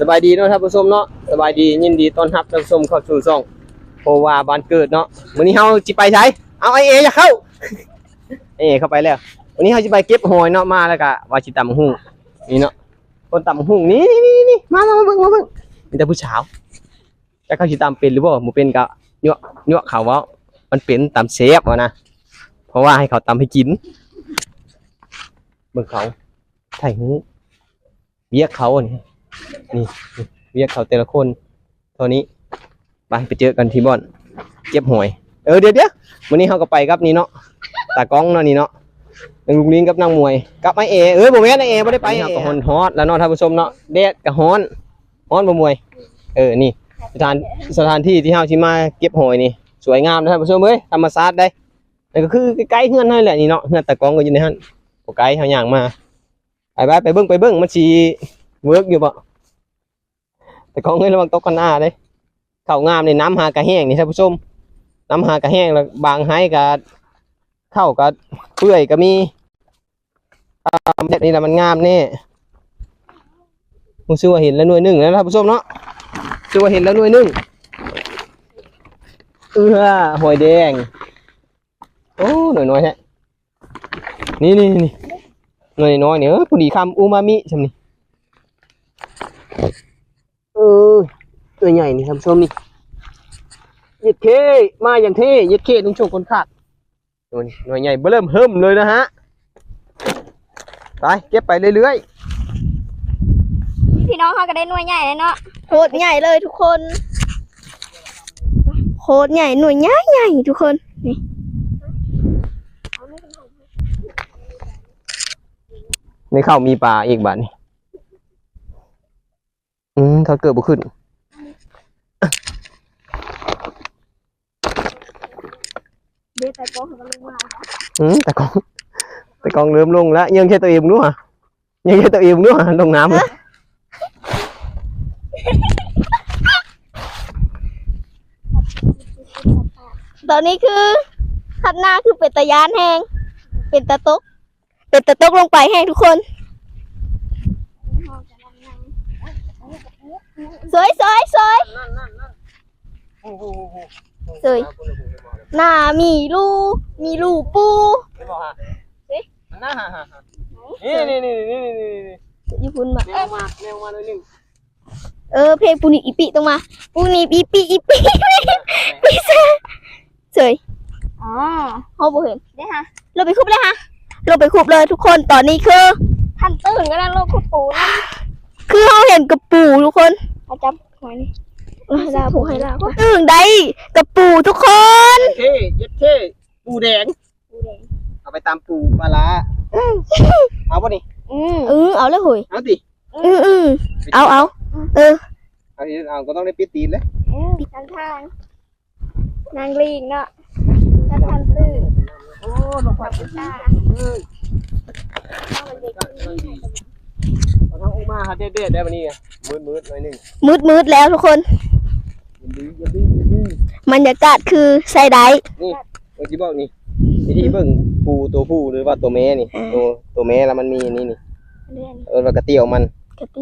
ສະບາຍດີເນາະທ່ານຜູ້ຊົມເນາະ ສະບາຍດີ ຍິນດີຕ້ອນຮັບທ່ານຜູ້ຊົມເຂົ້າສູ່ຊ່ອງໂພວາບ້ານເກີດເນາະ. ມື້ນີ້ເຮົາຊິໄປໃສ? ເອົາ ອ້າຍເອຢ່າເຂົ້າ ອ້າຍເອເຂົ້າໄປແລ້ວ. ມື້ນີ້ເຮົາຊິໄປເກັບຫອຍເນາະ ມາແລ້ວກະວ່າຊິຕຳບັກຫຸ່ງນີ້ເນາະ. ຄົນຕຳບັກຫຸ່ງນີ້ ນີ້ໆໆ ມາ ມາ ມາເບິ່ງ ມາເບິ່ງ ມີແຕ່ຜູ້ສາວ. ຈັກເຂົາຊິຕຳເປັນຫຼືບໍ່ ບໍ່ເປັນກະຍົວະ ຍົວະເຂົາເວົ້າ ມັນເປັນ ຕຳແຊບວ່ານະ ເພາະວ່າໃຫ້ເຂົາຕຳໃຫ້ກິນ. ເບິ່ງເຂົາຖ່າຍຮູບ ວຽກເຂົານີ້ ນີ້ ວຽກເຂົາແຕ່ລະຄົນເທົ່ານີ້. ໄປ ໄປເຈີກັນທີ່ບ່ອນເກັບຫອຍ. ເອີ ດຽວໆ ມື້ນີ້ເຮົາກໍໄປກັບນີ້ເນາະ ຕາກ້ອງເນາະ ນີ້ເນາະ ນາງລຸງລິງກັບນາງມວຍ ກັບອ້າຍເອ. ເອີ ບໍ່ແມ່ນ ອ້າຍເອບໍ່ໄດ້ໄປ ອ້າຍເອ ເຮົາກໍຮ້ອນຮອດແລ້ວເນາະທ່ານຜູ້ຊົມເນາະ ແດດກໍຮ້ອນ ຮ້ອນບໍ່ມວຍ. ເອີ ນີ້ ສະຖານ ສະຖານທີ່ທີ່ເຮົາຊິມາເກັບຫອຍນີ້ ສວຍງາມເດ້ທ່ານຜູ້ຊົມເອີຍ ທຳມະຊາດເດ້. ນັ້ນກໍຄືໃກ້ໆເຮືອນເຮົານີ້ແຫຼະນີ້ເນາະ ເຮືອນຕາກ້ອງກໍຢູ່ໃນຫັ້ນ ບໍ່ໄກ ເຮົາຍ່າງມາ. ໄປໆ ໄປເບິ່ງ ໄປເບິ່ງ ມັນຊິເວີກຢູ່ບໍ່? ຕາກ້ອງເອີຍ ລະວັງຕົກຄັນອາເດ້. ເຂົ້າງາມນີ້ ນ້ຳຫາກະແຫ້ງນີ້ທ່ານຜູ້ຊົມ ນ້ຳຫາກະແຫ້ງ ລະບາງໄຮ່ກະ ເຂົ້າກະເປື່ອຍກະມີ. ອ່າ ແບບນີ້ລະມັນງາມແນ່. ຮູ້ສຶກວ່າເຫັນລະໜ່ວຍໜຶ່ງນະທ່ານຜູ້ຊົມເນາະ ຮູ້ສຶກວ່າເຫັນລະໜ່ວຍໜຶ່ງ. ເອື້ອ ຫອຍແດງ ໂອ້ ໜ່ວຍນ້ອຍແທ້. ນີ້ໆໆ ໜ່ວຍນ້ອຍນີ້ ເອີ ພໍດີຄຳ ອູມາມິຊ່ຳນີ້. ເອີ ໜ່ວຍໃຫຍ່ນີ້ທ່ານຜູ້ຊົມນີ້ ເຢັດເທ່ ມາຢ່າງເທ່ ເຢັດເທ່ ໜຶ່ງໂຊກຄົນຂາດ. ໜ່ວຍ ໜ່ວຍໃຫຍ່ເບິ່ມເລີ່ມເລີຍນະຮະ. ໄປເກັບໄປເລື້ອຍໆ. ພີ່ນ້ອງເຮົາກໍໄດ້ໜ່ວຍໃຫຍ່ແລ້ວເນາະ ໂຄດໃຫຍ່ເລີຍທຸກຄົນ ໂຄດໃຫຍ່ ໜ່ວຍໃຫຍ່ໆ ທຸກຄົນ. ນີ້ ໃນເຂົ້າມີປາອີກບາດນີ້. ອືມ ເຂົາເກີດບໍ່ຂຶ້ນ. ເດ້ ຕາກ້ອງເຂົາກໍລົງມາ. ອືມ ຕາກ້ອງ ຕາກ້ອງເລີ່ມລົງແລ້ວ. ເຍີ້ງແຄ່ຕົວເອງດູຫະ ເຍີ້ງແຄ່ຕົວເອງດູຫະ ລົງນ້ຳ. ຮະ? ຕອນນີ້ຄື ຄັນໜ້າຄືເປັນຕາຢ້ານແຮງ ເປັນຕາຕົກ. ເປັນຕາຕົກລົງໄປແຮງທຸກຄົນ. ສວຍ ສວຍ ສວຍ ສວຍ. ໜ້າມີຮູ ມີຮູປູ. ເຫັນບໍ່ຮະ? ເອີຍ ນັ້ນນະ ນີ້ໆໆ ຢູ່ພຸ້ນມາ ແນວມາ ແນວມາໜ້ອຍໜຶ່ງ. ເອີ ເພງປູນີບອີປີຕ້ອງມາ ປູນີບອີປີ ອີປີ ປີເຊີ ເຊີຍ. ອໍ ເຮົາບໍ່ເຫັນເດ້ຮະ ລົງໄປຄຸບເລີຍຮະ ລົງໄປຄຸບເລີຍທຸກຄົນ. ຕອນນີ້ຄື ຄັນຕື່ນກໍນັ້ນ ລົງຄຸບປູນະ ຄືເຮົາເຫັນກະປູທຸກຄົນ. ເອົາຈັບຫອຍນີ້ ເອີ ລາວປູໃຫ້ລາວ ຕື່ນໄດ້ກະປູທຸກຄົນ. ເທ່ ເຢັດເທ່ ປູແດງ ປູແດງ ເອົາໄປຕຳປູປາຫຼ້າ. ເອົາບໍ່ນີ້? ອືມ ເອີ ເອົາແລ້ວເຮີ້ຍ ເອົາຕິ. ອືມໆ ເອົາ ເອົາ ເອີ ເອົາ ເອົາ ກໍຕ້ອງໄດ້ປິດຕີນແຫຼະ. ເອີ ທາງທາງ ນາງລີງເນາະ ທາງທາງຕື້. ໂອ້ ນ້ອງຂວັນ ຕາ ເອີຍ ເອົາທາງອອກມາຫາແດດໆ ໄດ້ບັດນີ້ ມືດໆ ໜ້ອຍໜຶ່ງ ມືດໆ ແລ້ວທຸກຄົນ. ເຢັນດີ ເຢັນດີ ເຢັນດີ ບັນຍາກາດຄືໃຊ້ໄດ້. ນີ້ ເບິ່ງຊິບອກນີ້ ວິທີເບິ່ງປູໂຕຜູ້ ຫຼືວ່າໂຕແມ່ນີ້ ເອີ ໂຕ ໂຕແມ່ລະມັນມີອັນນີ້ນີ້ ເອີ້ນວ່າກະຕຽວມັນ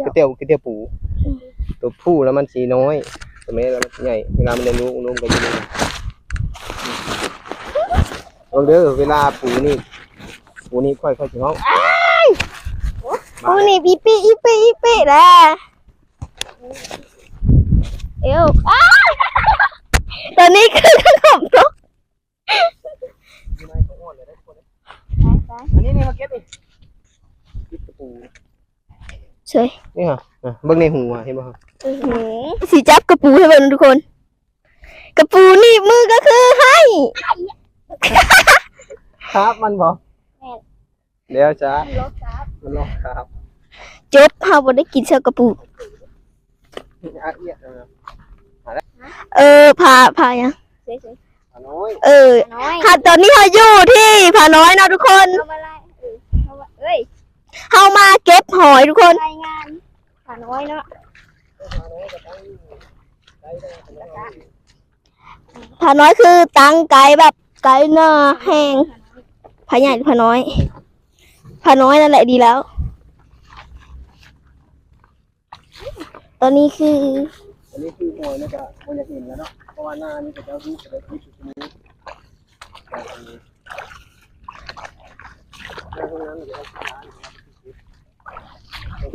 ກະຕຽວ ກະຕຽວ ກະຕຽວປູ. ອືມ ໂຕຜູ້ລະມັນຊິນ້ອຍ ໂຕແມ່ລະມັນຊິໃຫຍ່. ເວລາມັນໄດ້ລູກ ນມກໍຢູ່ໃນນັ້ນ. ເບິ່ງເດີ ເວລາປູນີ້ ປູນີ້ຂ້ອຍ ຂ້ອຍຊິຮ້ອງ ປູນີ້ ອີປີ ອີປີ ອີປີ ແລ້ວ. ເອວ ອ້າ ຕອນນີ້ຄືຂະໜົມຕົກ. ໄປໆ ອັນນີ້ນີ້ມາເກັບນີ້ ເກັບກະປູ ເຊີຍ ນີ້ຫະ ອ່ະ ເບິ່ງໃນຫູຫະ ເຫັນບໍ່ຫະ? ອື ຊິຈັບກະປູໃຫ້ເບິ່ງທຸກຄົນ. ກະປູໜີບມືກໍຄືໃຫ້ ຄາບມັນບໍ່? ແມ່ນ ແລ້ວຈ້າ ມັນລອກຄາບ ມັນລອກຄາບ. ຈົບ ເຮົາບໍ່ໄດ້ກິນຊອກກະປູ. ອາ ອຽດ ເອີ ເອີ ຜາ ຜາຫຍັງ? ເຊີຍໆ ຜານ້ອຍ ເອີ ຜານ້ອຍ ຄັນຕອນນີ້ເຮົາຢູ່ທີ່ຜານ້ອຍເນາະທຸກຄົນ. ເອົາມາໄລ່ ເອີ ເອົາມາ ເອີຍ ເຮົາມາເກັບຫອຍທຸກຄົນ. ລາຍງານຜານ້ອຍເນາະ. ຜານ້ອຍຄືຕັ້ງໄກແບບໄກໜ້າແຮງ. ຜາໃຫຍ່ຫຼືຜານ້ອຍ? ຜານ້ອຍນັ້ນແຫຼະດີແລ້ວ. ຕອນນີ້ຄື ອັນນີ້ຄືຫອຍມັນກະບໍ່ຢາກເຫັນແລ້ວເນາະ ເພາະວ່າໜ້ານີ້ເຂົາເຈົ້າດຸ ເຂົາເຈົ້າເກັບຢູ່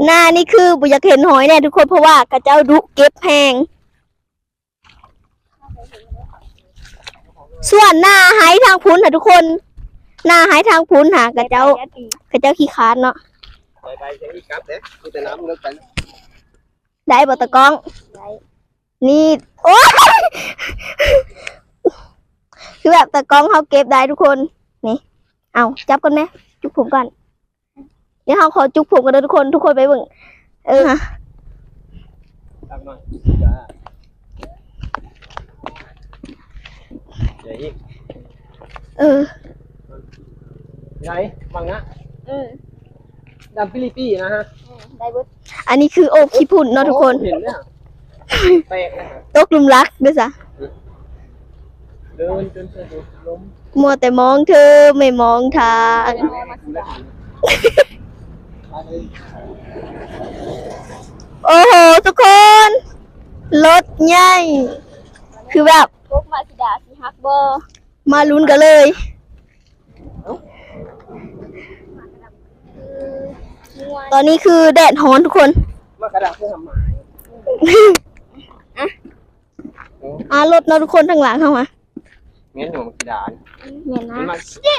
ໜ້ານີ້ຄືບໍ່ຢາກເຫັນຫອຍແນ່ທຸກຄົນ ເພາະວ່າເຂົາເຈົ້າດຸເກັບແຮງ. ສ່ວນໜ້າໄຮ່ທາງພຸ້ນຫາທຸກຄົນ ໜ້າໄຮ່ທາງພຸ້ນຫາ ເຂົາເຈົ້າ ເຂົາເຈົ້າຂີ້ຄ້ານເນາະ ໄປໆ ຢ່າອີກກັບເດ້ ມີແຕ່ນ້ຳເລິກໄປ ໄດ້ບໍ່ຕາກ້ອງ? ໄດ້ ນີ້ ໂອ້ຍ ຄືແບບຕາກ້ອງເຮົາເກັບໄດ້ທຸກຄົນ ນີ້ ເອົາ ຈັບກ່ອນແມະ ຈຸກຜົມກ່ອນ. ດຽວເຮົາຂໍຈຸກຜົມກັນເດີທຸກຄົນ ທຸກຄົນໄປເບິ່ງ ເອີ ຕັກໜ້ອຍ ເອີ ໄດ້ ບັງນະ ເອີ ດຳປິລິປີນະຮະ ເອີ ໄດ້ເບິດ ອັນນີ້ຄືໂອບຂີ້ຝຸ່ນເນາະທຸກຄົນ ໂອ້ ເຫັນແລ້ວ ແປກນະ ຕົກຫຼຸມລັກເດີຊະ ເດີນຈົນສະດຸດລົ້ມ ມົວແຕ່ມອງເທີ ໄມ່ມອງທາງ ໂອ້ໂຫ ທຸກຄົນ ລົດໃຫຍ່ ຄືແບບ ກົກມາຊິດາຊິຫັກບໍ່? ມາລຸ້ນກັນເລີຍ ຕອນນີ້ຄືແດດຮ້ອນທຸກຄົນ ມາກະດາຄືຫຳໝາຍ ອາ ລົດເນາະທຸກຄົນ ທາງຫຼັງເຮົາຫະ ແມ່ນຢູ່ ມັກຊິດາ ແມ່ນນະ ມັນມາ ຊິດາ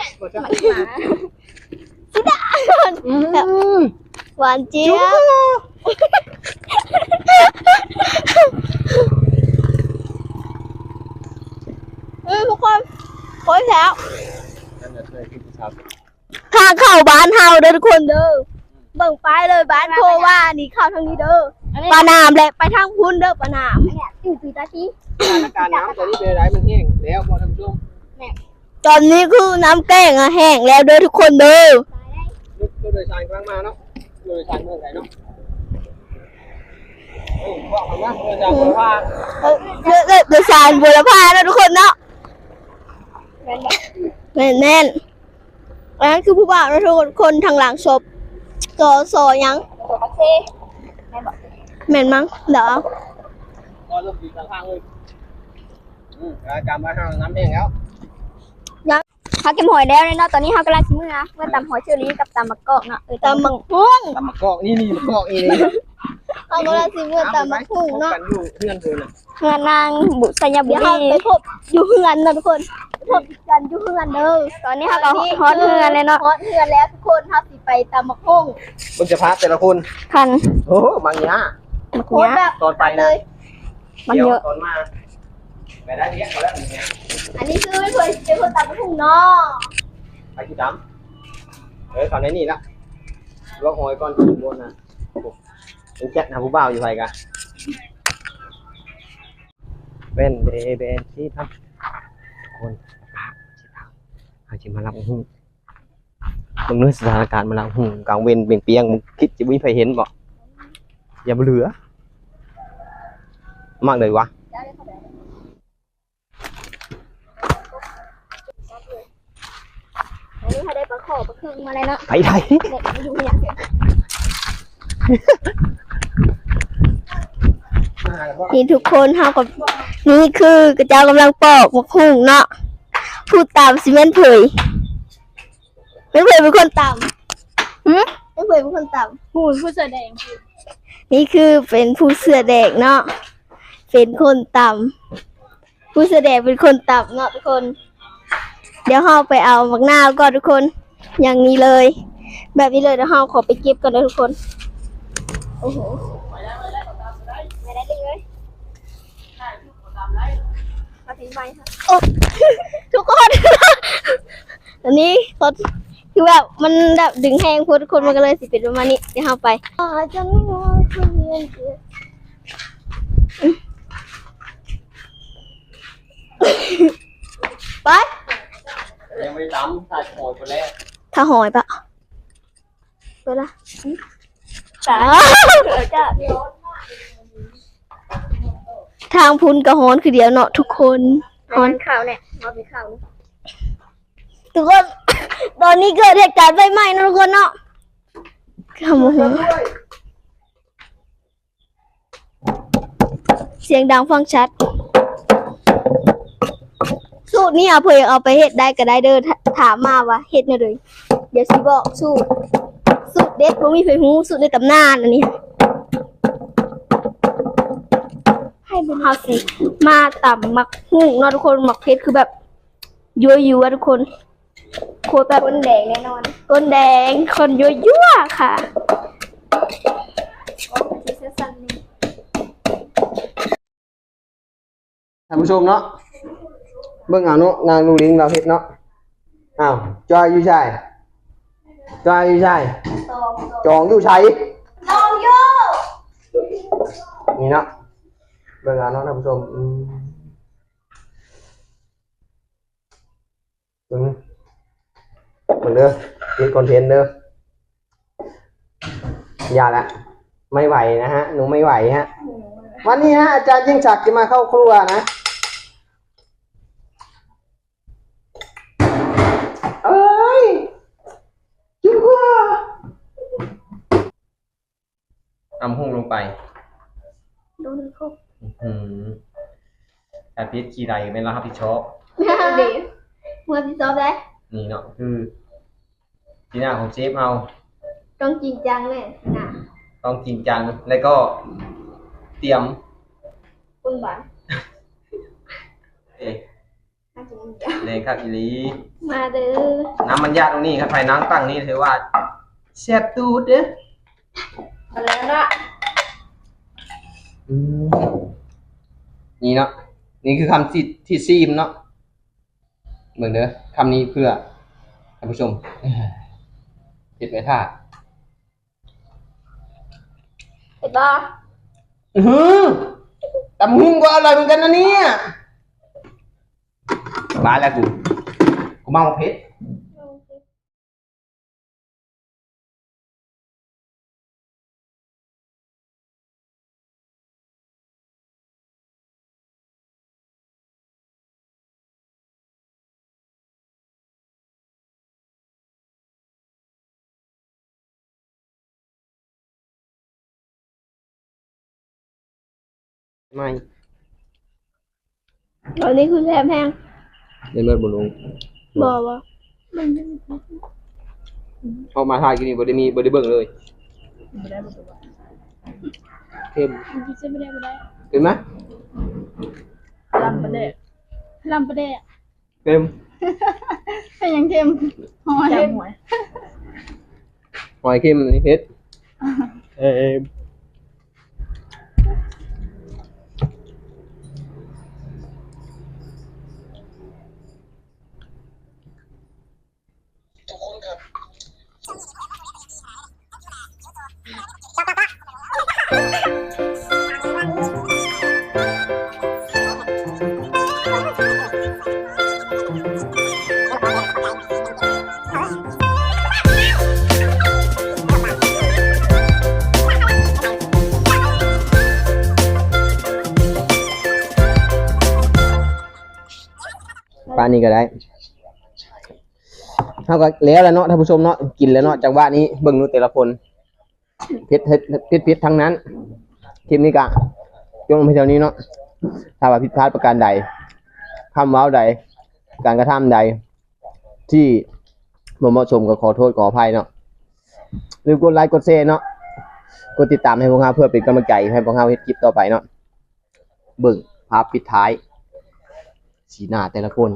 ຊິດາ ອືມ ແບບ ຫວານຈຽບ ເອີ ທຸກຄົນ ໂອ້ຍແລ້ວ ທາງເຂົ້າບ້ານເຮົາເດີທຸກຄົນເດີ ເບິ່ງປ້າຍເລີຍ ບ້ານໂພວານີ້ ເຂົ້າທາງນີ້ເດີ ປາໜາມ ແລະ ໄປທາງພຸ້ນເດີ ປາໜາມ ສະຖານະການນ້ຳຕອນນີ້ເປັນໃດ? ມັນແຫ້ງແລ້ວບໍ່ທ່ານຜູ້ຊົມ? ຕອນນີ້ຄືນ້ຳແກ້ງອະແຫ້ງແລ້ວເດີທຸກຄົນເດີ ລົດ ລົດໂດຍສານກຳລັງມາເນາະ ລົດໂດຍສານເມືອງໄທເນາະ ເອີ ເອີ ໂດຍສານບົວລະພາເນາະທຸກຄົນເນາະ ແມ່ນ ແມ່ນ ອັນນັ້ນຄືຜູ້ບ່າວເນາະທຸກຄົນ ທາງຫຼັງສົບ ສ ສ ຫຍັງ? ສ ປາກເຊ ແມ່ນບໍ່? ແມ່ນມັ້ງ ດອກ ກໍລົງດີກາງທາງເລີຍ ອືມ ຈຳໄວ້ ເຮົານ້ຳແຫ້ງແລ້ວ ເຮົາເກັບຫອຍແລ້ວເນາະ ຕອນນີ້ເຮົາກຳລັງຊິເມືອ ເມືອຕຳຫອຍເຊີຣີກັບຕຳໝາກກອກເນາະ ເອີ ຕຳໝາກຫຸ່ງ ຕຳໝາກກອກ ນີ້ ນີ້ ໝາກກອກ ນີ້ ເຮົາກຳລັງຊິເມືອຕຳໝາກຫຸ່ງເນາະ ກັນຢູ່ເຮືອນເພິ່ນນະ ເຮືອນນາງບຸດໄຊຍະບູລີ ເຮົາໄປພົບຢູ່ເຮືອນເນາະທຸກຄົນ ພົບກັນຢູ່ເຮືອນເດີ ຕອນນີ້ເຮົາກໍຮອດເຮືອນແລ້ວເນາະ ຮອດເຮືອນແລ້ວທຸກຄົນ ເຮົາຊິໄປຕຳໝາກຫຸ່ງ ເບິ່ງສະພາບແຕ່ລະຄົນ ຄັນ ໂອ້ ໝາກຫຍ້າ ໝາກຫຍ້າ ຕອນໄປນະ ມັນເຍາະ ຕອນມາ ໄປໄດ້ວຽກເຂົາແລ້ວ ອັນນີ້ຄືເພິ່ນເປັນຄົນຕຳໝາກຫຸ່ງເນາະ ໃຜຊິຕຳ ເອີ ເຂົ້າໃນນີ້ລະ ລວກຫອຍກ່ອນ ຂ້າງບົນນະ ເປັນແຈັດນະ ຜູ້ບ່າວຢູ່ໃສກະ ແວ່ນເດ ແວ່ນສີທຳ ຄົນ ເຮົາຊິມາລັບຫຸ່ງ ເບິ່ງເດີສະຖານະການມາລາວຫຸ່ງກາງເວັນປຽງໆ ມຶງຄິດຊິບໍ່ມີໃຜເຫັນບໍ່? ຢ່າບໍ່ເຫຼືອ ມັກເລີຍວະ ອັນນີ້ເຮົາໄດ້ປາຂໍປາເຄິງມາແລ້ວເນາະ ໄປໄດ້ ນີ້ທຸກຄົນ ເຮົາກໍ ນີ້ຄືເຂົາເຈົ້າກຳລັງປອກໝາກຫຸ່ງເນາະ ຜູ້ຕຳຊິແມ່ນເຜີຍ ແມ່ນເຜີຍເປັນຄົນຕຳ ຫື? ແມ່ນເຜີຍເປັນຄົນຕຳ ຜູ້ ຜູ້ເສື້ອແດງ ນີ້ຄືເປັນຜູ້ເສື້ອແດງເນາະ ເປັນຄົນຕຳ ຜູ້ເສື້ອແດງເປັນຄົນຕຳເນາະທຸກຄົນ ດຽວເຮົາໄປເອົາໝາກນາວກ່ອນທຸກຄົນ ຢ່າງນີ້ເລີຍ ແບບນີ້ເລີຍ ດຽວເຮົາຂໍໄປເກັບກ່ອນເດີທຸກຄົນ ໂອ້ໂຫ ໄປໄດ້ເລີຍ ມາຖືໄມ້ ໂອ້ ທຸກຄົນ ອັນນີ້ເຂົາ ຄືແບບມັນແບບດຶງແຮງໂພດ ທຸກຄົນ ມັນກໍເລີຍຊິເປັນປະມານນີ້ ດຽວເຮົາໄປ ໄປ ຍັງບໍ່ໄດ້ຕຳ ຖ້າຫອຍພຸ້ນແຫຼະ ຖ້າຫອຍປະ ເວລາ ສາ ທາງພຸ້ນກໍຮ້ອນຄືດຽວເນາະທຸກຄົນ ຮ້ອນ ຂ້າວແຫຼະ ເຮົາໄປຂ້າວ ທຸກຄົນ ຕອນນີ້ເກີດເຫດການໄຟໄໝ້ເນາະທຸກຄົນເນາະ ຂ້າວໝູ ເອີ. ສຽງດັງຟັງຊັດ. ສູດນີ້ເອົາ ເພື່ອເອົາໄປເຮັດໄດ້ກໍໄດ້ເດີ ຖາມມາວ່າເຮັດແນວໃດ. ດຽວຊິບອກສູດ ສູດເດັດ ບໍ່ມີໃຜຮູ້ ສູດໃນຕຳນານອັນນີ້. ໃຫ້ເບິ່ງ ເຮົາຊິມາຕຳໝາກຫຸ່ງເນາະທຸກຄົນ. ໝາກເຜັດຄືແບບຍົວໆ ທຸກຄົນ. ຄົນແບບ ຄົນແດງແນ່ນອນ ຄົນແດງ ຄົນຍົວໆ ຄ່ະ. ທ່ານຜູ້ຊົມເນາະ ເບິ່ງເອົາເນາະ ນາງລູລິງລາວເຮັດເນາະ. ອ້າວ ຈອຍຢູ່ໃສ? ຈອຍຢູ່ໃສ? ຈອງຢູ່ໃສ? ຈອງຢູ່ ນີ້ເນາະ ເບິ່ງເອົາເນາະທ່ານຜູ້ຊົມ. ອືມ ເບິ່ງ ເບິ່ງເດີ ເຮັດຄອນເທັນເດີ. ຢ່າละ ไม่ไหวนะฮะ หนูไม่ไหวฮะ. วันนี้ฮะ อาจารย์ยิ่งศักดิ์จะมาเข้าครัวนะ. เอ้ย จุ๊บครัว ตำหุงลงไป โดนครบ อื้อหือ ถ้าผิดขี้ใดแม่นเรารับผิดชอบ เด้ รับผิดชอบได้ นี่เนาะ คือสีหน้าของเชฟเรา ต้องจริงจังแม่ สีหน้า ต้องจริงจัง แล้วก็เตรียม คนหวาน เอ๊ะ ແຮງຄັກອີ່ຫຼີ ມາເດີ ນ້ຳມັນຢາດຕົງນີ້ ຄັນໃຜນັ່ງຕັ້ງນີ້ຖືວ່າແຊບຕູດເດີ້ ເອົາແລ້ວເນາະ. ອືມ ນີ້ເນາະ ນີ້ຄືຄຳທີ່ ທີ່ສີ່ມເນາະ ເບິ່ງເດີ ຄຳນີ້ເພື່ອທ່ານຜູ້ຊົມ ເຮັດໄວ້ຖ້າ. ເຫັນບໍ່? ອື ຕຳຫຸ່ງກໍອະລ່ອຍເໝືອນກັນນະເນຍ. ບ້າແລ້ວກູ ກູເມົາເຜັດ. ໃໝ່ ອັນນີ້ຄືແຊບແຮງ ເຫັນເບິດບໍ່ລຸງ? ບໍ່ ບໍ່ ເອົາມາຖ່າຍກິນນີ້ ບໍ່ໄດ້ມີ ບໍ່ໄດ້ເບິ່ງເລີຍ ບໍ່ໄດ້ ບໍ່ໄດ້ ເຄັມ ກິນຊິບໍ່ໄດ້ ບໍ່ໄດ້ ເຫັນໄໝ? ລຳປາແດກ ລຳປາແດກ ເຄັມ ເປັນຫຍັງເຄັມ? ຫອຍ ຫອຍ ຫອຍເຄັມ ອັນນີ້ເຜັດ ເອີ. ປານນີ້ກໍໄດ້ ເຮົາກໍແລ້ວລະເນາະທ່ານຜູ້ຊົມເນາະ ກິນແລ້ວເນາະ ຈັງຫວະນີ້ເບິ່ງດູແຕ່ລະຄົນ ເຜັດ ເຜັດ ເຜັດ ເຜັດທັງນັ້ນ. ຄລິບນີ້ກະຈົບລົງພຽງເທົ່ານີ້ເນາະ ຖ້າວ່າຜິດພາດປະການໃດ ຄຳເວົ້າໃດ ການກະທຳໃດທີ່ບໍ່ເໝາະສົມ ກໍຂໍໂທດຂໍອະໄພເນາະ. ຢ່າລືມກົດໄລກົດແຊເນາະ ກົດຕິດຕາມໃຫ້ພວກເຮົາ ເພື່ອເປັນກຳລັງໃຈໃຫ້ພວກເຮົາເຮັດຄລິບຕໍ່ໄປເນາະ. ເບິ່ງພາບປິດທ້າຍ ສີໜ້າແຕ່ລະຄົນ